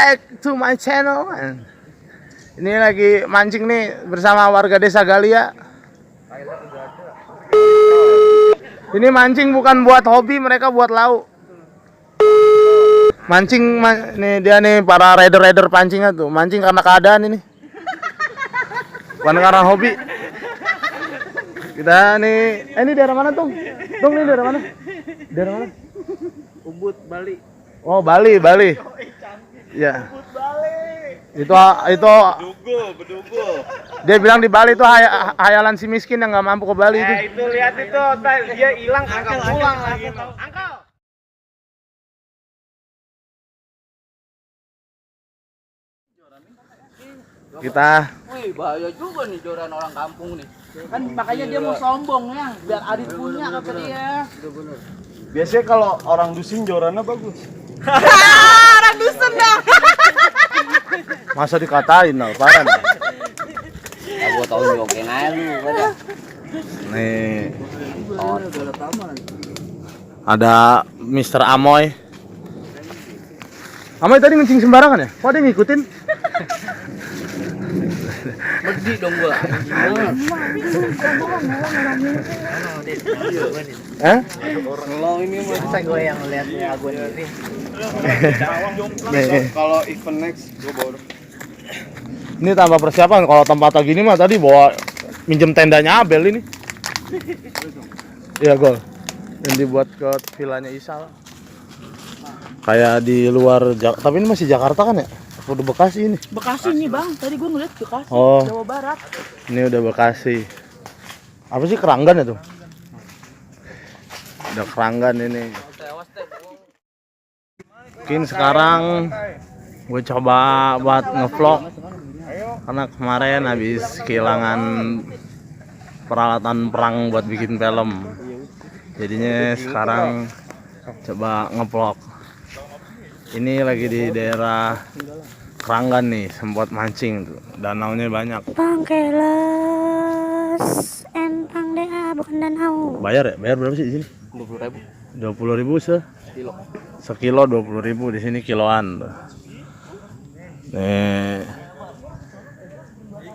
back to my channel. Ini lagi mancing nih bersama warga desa Galia. Ini mancing bukan buat hobi, mereka buat lauk. Mancing nih dia nih para rider pancingnya tuh, mancing karena keadaan ini. Bukan karena hobi. Kita nih, ini daerah mana tuh? Tung, ini daerah mana? Daerah mana? Ubud, Bali. Oh, Bali. Ya. Itu Bedugu. dia bilang di Bali itu hayalan si miskin yang nggak mampu ke Bali itu. Itu lihat itu, dia hilang kagak pulang lagi. Angkel. Kita Wih, bahaya juga nih joran orang kampung nih. Kan makanya dia mau sombong ya, biar Adit punya kata dia. Biasanya kalau orang dusun jorannya bagus. Orang dusun dah. masa dikatain parah. Ya gua tahu jokin aja lu pada. Nih. Ada Mr. Amoy. Amoy tadi ngencing sembarangan ya? Kok ada yang ngikutin? Bedi dong gua. Hah? Kalau ini mah bisa gue yang lihatnya gua ini. Kalau event next gua bawa. Ini tambah persiapan kalau tempatnya gini mah tadi bawa minjem tendanya Abel ini. Iya, Gol. Yang dibuat ke villanya Isal. Kayak di luar tapi ini masih Jakarta kan ya? Udah Bekasi ini. Bekasi nih, Bang. Tadi gua ngeliat Bekasi, Oh. Jawa Barat. Ini udah Bekasi. Apa sih keranggan itu? Udah keranggan ini. Mungkin sekarang gue coba buat ngevlog karena kemarin habis kehilangan peralatan perang buat bikin film. Jadinya sekarang coba ngevlog. Ini lagi di daerah Keranggan nih, sempat mancing tuh. Danaunya banyak. Pangkeles empang dea bukan danau. Bayar ya? Bayar berapa sih di sini? 20.000 20.000 kilo. sekilo 20.000 di sini kiloan. Nih.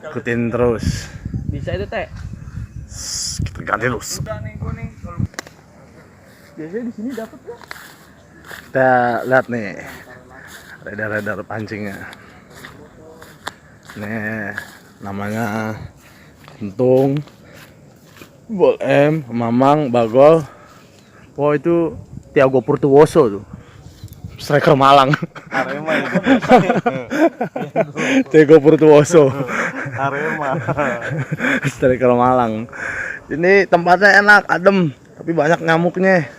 Ikutin terus. Bisa itu, Teh. Kita ganti terus. Biasanya di sini dapat ya. Kita lihat nih. Radar pancingnya. Nih, namanya Kentung, Bol M, Mamang, Bagol. Oh, itu Tiago Purtuoso tuh. Striker Malang. Arema ya. Tiago Purtuoso. Arema. Striker Malang. Ini tempatnya enak, adem, tapi banyak nyamuknya.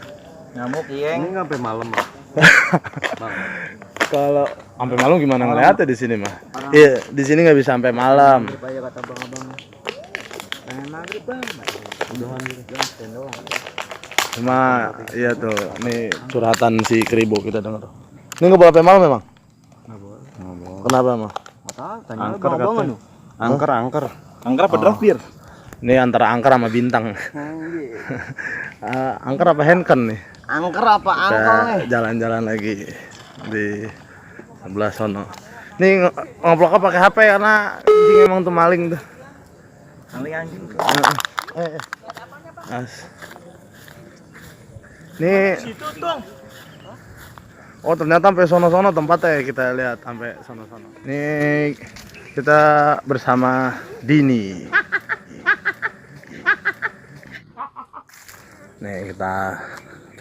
Nyamuk yeng. Ini sampai malam. Kalau sampai malam gimana ngeliatnya di sini mah? Iya, di sini nggak bisa sampai malam. Kayak kata bang-abang. Pengen maghrib, Bang. Udahan gitu. Doang. Cuma iya tuh, ini curhatan si Kribo kita dengar. Ini nggak boleh sampai malam memang? Nggak boleh. Kenapa emang? Angker katanya. Angker. Angker apa draft beer? Ini antara angker sama bintang. Angker apa Henken nih? Angker apa angkel nih? Kita jalan-jalan lagi di sebelah sono. Ini ngoploknya pakai HP karena anjing emang tuh maling tuh. Maling anjing. Nih. Oh, ternyata sampai sono-sono tempatnya kita lihat sampai sono-sono. Nih kita bersama Dini. Nih kita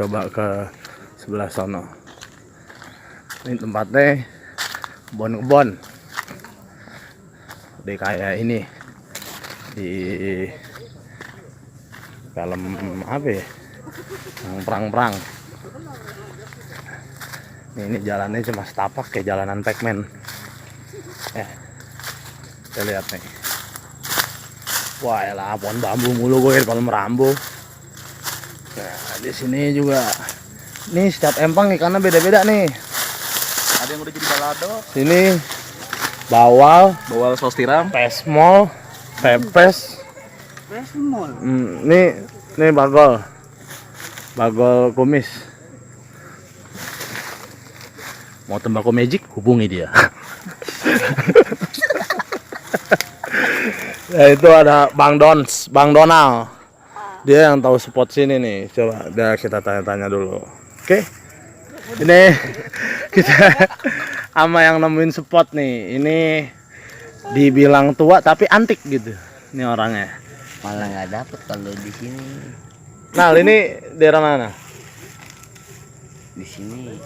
coba ke sebelah sono. Ini tempatnya kebon-kebon. Di kayak ini di film apa ya? Yang perang-perang. Ini jalannya cuma setapak kayak jalanan Pac-Man. Kita lihat nih. Wah, elah pohon bambu mulu gue kalau merambu. Nah, di sini juga. Nih setiap empang ikannya beda-beda nih. Ada yang udah jadi balado. Sini bawal, Saus tiram. pesmol, pepes. Pesmol. Nih bagol kumis. Mau tembakau magic, hubungi dia. Ya itu ada Bang Donald. Dia yang tahu spot sini nih. Coba kita tanya-tanya dulu. Oke. Ini kita sama yang nemuin spot nih. Ini dibilang tua tapi antik gitu. Ini orangnya. Malah nggak dapet kalau di sini. Nah, ini daerah mana? Di sini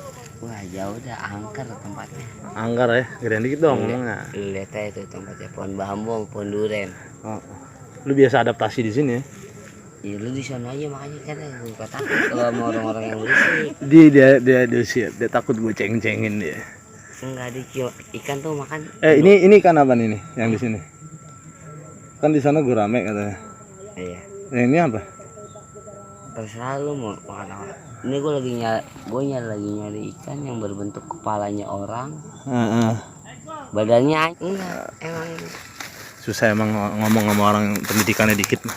wah jauh dah, angker tempatnya. Anggar ya, gedean dikit dong. Nah. Lu lihat aja itu tempatnya, pohon bambu, pohon duren. Oh. Lu biasa adaptasi di sini ya? Iya lu di sana aja, makanya kan gua takut kalau sama orang-orang yang berisik. Dia dia takut gue ceng-cengin dia. Enggak ada ikan tuh makan. Ini ikan apa nih yang di sini? Kan di sana gurame katanya. Iya. Nah, ini apa? Terserah lu mau makan apa. Ini gue lagi nyari ikan yang berbentuk kepalanya orang. Badannya enggak, emang Susah emang ngomong sama orang yang pendidikannya dikit mah.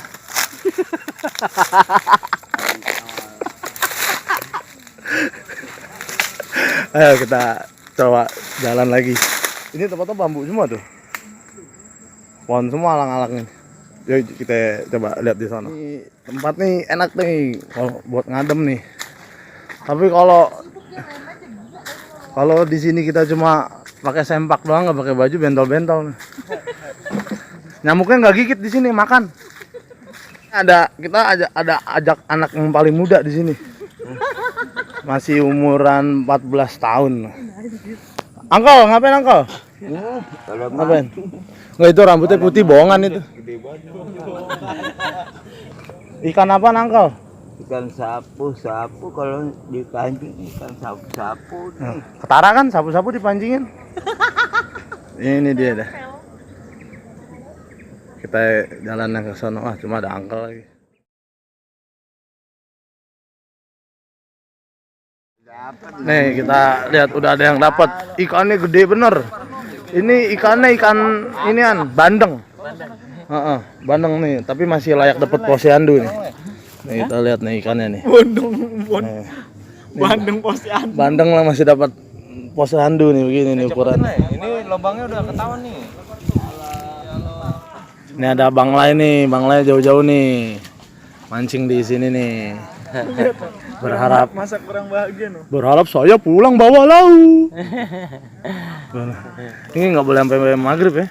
Ayo kita coba jalan lagi. Ini tempatnya bambu semua tuh. Pohon semua alang-alang ini. Yuk kita coba lihat di sana. Ini tempat nih enak nih kalau buat ngadem nih. Tapi kalau di sini kita cuma pakai sempak doang, nggak pakai baju, bentol-bentol. Nyamuknya nggak gigit di sini, makan. Kita ajak anak yang paling muda di sini. Masih umuran 14 tahun. Angkol, ngapain Angkol? Ngapain? Nggak, itu rambutnya putih, bohongan itu. Ikan apa Angkol? ikan sapu kalau dipancing ikan sapu nih. Ketara kan sapu-sapu dipancingin. Ini dia dah. Kita jalan ke sana. Wah, cuma ada angkel lagi. Nih, kita lihat udah ada yang dapat. Ikannya gede bener. Ini ikannya ikan inian, bandeng. Bandeng nih, tapi masih layak dapat posyandu nih. Nih, kita lihat nih ikannya nih. Bandeng posyandu. Bandeng lah masih dapat posyandu nih, begini nih ukuran. Ini lubangnya udah ketahuan nih. Ini ada Bang Lai nih, Bang Lai jauh-jauh nih. Mancing di sini nih. Berharap Masa kurang bahagia no. Berharap saya pulang bawa lauk. Ini nggak boleh sampai maghrib ya.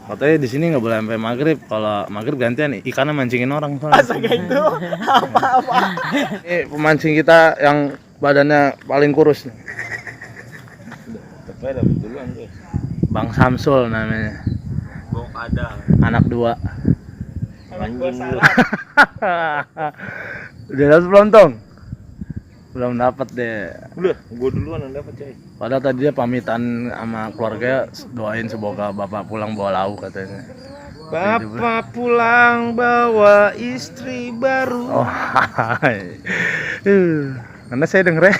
Katanya di sini nggak boleh sampai maghrib. Kalau maghrib gantian nih, ikannya mancingin orang. Astaga itu apa-apa. Ini pemancing kita yang badannya paling kurus. Bang Samsul namanya. Anak 2. Udah dapat belum Tong? Belum dapat deh. Udah, gua duluan yang dapat coy. Padahal tadi dia pamitan sama keluarga, doain semoga bapak pulang bawa lauk katanya. Bapak pulang bawa istri baru. Oh, hai. Karena saya denger ya.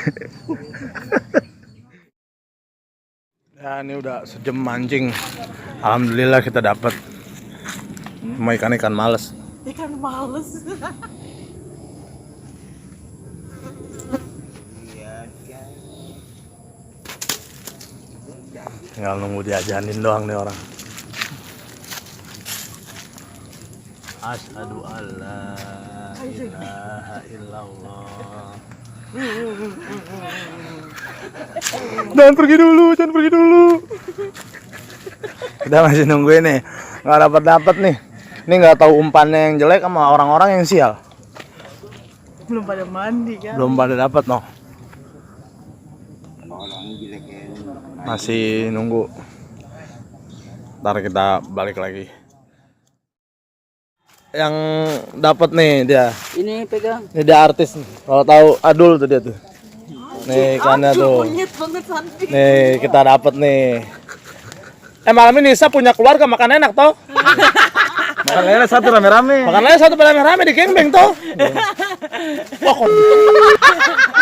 Ya, ini udah sejam mancing. Alhamdulillah kita dapat. Cuma ikan males. Ikan males. Tinggal nunggu diajanin doang nih orang. Asyhadu alla ilaha illallah. Jangan pergi dulu. Kita masih nungguin nih. Nggak dapat nih. Ini nggak tahu umpannya yang jelek sama orang-orang yang sial. Belum pada mandi kan. Belum pada dapat noh. Masih nunggu. Ntar kita balik lagi. Yang dapat nih dia. Ini pegang. Ini dia artis nih. Kalau tahu Adul tuh dia tuh. Nih ikannya tuh. Monyet banget Santi. Nih kita dapat nih. Malam ini Nisa punya keluarga makan enak toh. Makan lele satu rame-rame. Makan lele satu rame-rame di gembeng toh. Wah kok.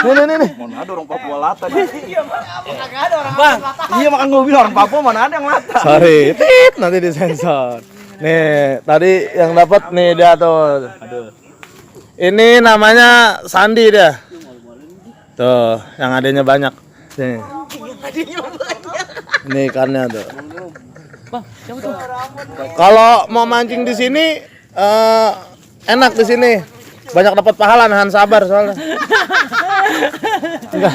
Nih. Mana ada orang Papua lata nih. Iya, kagak ada orang Bang, iya makan gue bilang orang Papua mana ada yang lata. Sorry, nanti disensor. Nih, tadi yang dapat nih dia tuh. Ini namanya Sandi dia. Tuh, yang adanya banyak. nih. Ini ikannya tuh. Kalau mau mancing di sini enak di sini. Banyak dapat pahala, nahan sabar soalnya. Enggak.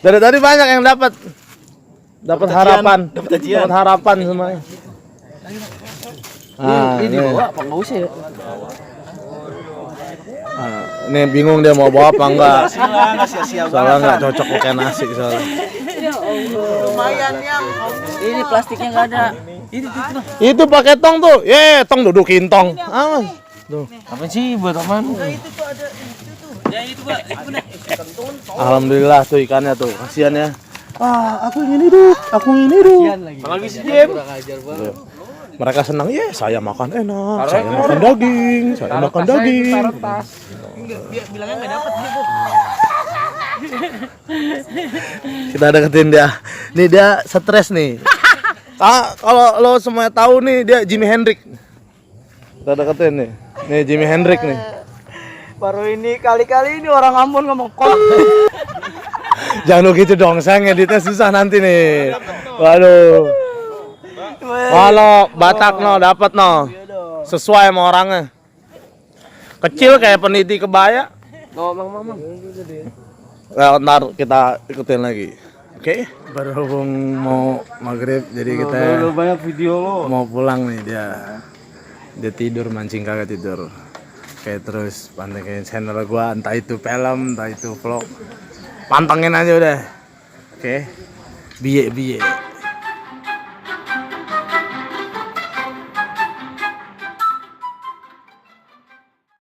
Dari tadi banyak yang dapat. Dapat harapan. Dapat harapan semuanya. Ini Bawa apa enggak usah ya? Ini bingung dia mau bawa apa enggak. Soalnya enggak cocok pakai nasi soalnya. Lumayan yang ini plastiknya enggak ada. Itu pakai tong tuh. Tong dudukin tong. Aman. Tuh. Apa sih buat apaan? Alhamdulillah tuh ikannya tuh. Kasihan ya. Aku ingin hidup. Apalagi si Jem. Mereka senang, saya makan enak, saya makan daging. Bilangnya enggak dapat gitu. Kita deketin dia. Nih dia stres nih. Kalau lo semuanya tahu nih dia Jimi Hendrix. Kita deketin nih. Nih Jimi Hendrix nih. Baru ini kali-kali ini orang Ambon ngomong kok. Jangan gitu dong, saya ngeditnya susah nanti nih. Waduh. Kalau Batak no dapat no. Sesuai sama orangnya. Kecil kayak peniti kebaya. Ngomong. Nah, ntar kita ikutin lagi. Oke? Berhubung mau maghrib jadi kita banyak video lo. mau pulang nih dia. Dia tidur, mancing kagak tidur. Oke, terus pantengin channel gua, entah itu film, entah itu vlog. Pantengin aja udah. Oke? Biye.